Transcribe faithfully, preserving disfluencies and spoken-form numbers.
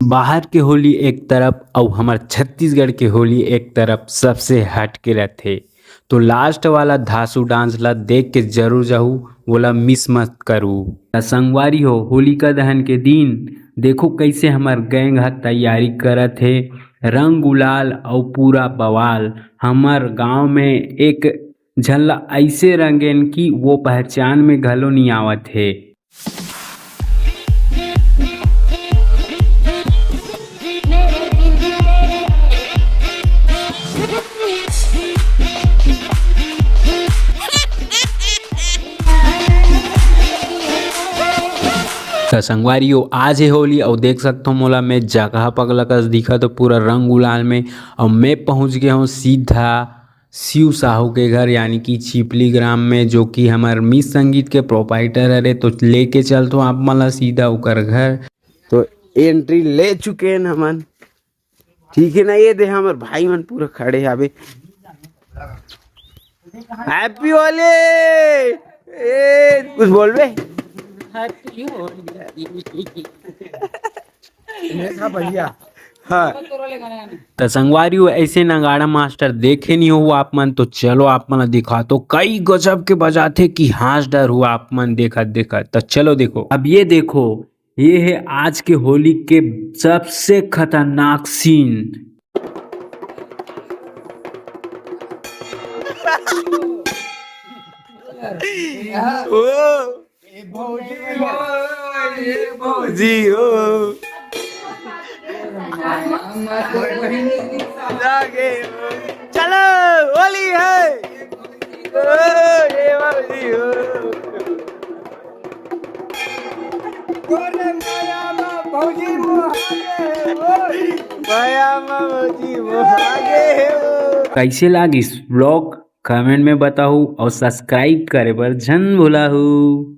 बाहर के होली एक तरफ अउ हमर छत्तीसगढ़ के होली एक तरफ, सबसे हट के रथे। तो लास्ट वाला धासु डांस ला देख के जरूर जाहू, वोला मिस मत करू। त संगवारी हो, होलिका दहन के दिन देखो कैसे हमर गैंग ह तैयारी करत हे, रंग गुलाल अउ पूरा बवाल। हमर गांव में एक झन ला ऐसे रंगेन कि वो पहचान में घलो नी आवत हे। त संगवारी हो, आज हे होली अउ देख सकथो मोला मैं जगह पगला कस दिखत हो पूरा रंग गुलाल में। अउ मैं पहुंच गया हूँ सीधा शिव साहू के घर, यानी कि छिपली ग्राम में, जो कि हमर मिस संगीत के प्रोपाइटर हरे। तो लेके चलथो आप मन ला सीधा ओकर घर। तो एंट्री ले चुके हैं हमन, ठीक है ना? ये दे हमर भाई मन पूरा खड़े हावे। हैप्पी होली। ए, कुछ बोलबे? भैया। हाँ। त संगवारी हो, ऐसे नगाड़ा मास्टर देखे नहीं हो आप मन, तो चलो आप मन ला दिखा तो कई गजब के बजाथे कि हाँस डर हुआ आप मन देखत देखत। तो चलो देखो, अब ये देखो, ये है आज के होली के सबसे खतरनाक सीन। ओ, ए भौजी हो, ए भौजी हो। जागे हो। चलो, होली है। ओ, ए भौजी हो। तोरे माया मा भौजी मोहागे हो। माया मा भौजी मोहागे हो। कैसे लागिस व्लॉग, कमेंट में बताहू अउ सब्सक्राइब करे बर झन भुलाहू।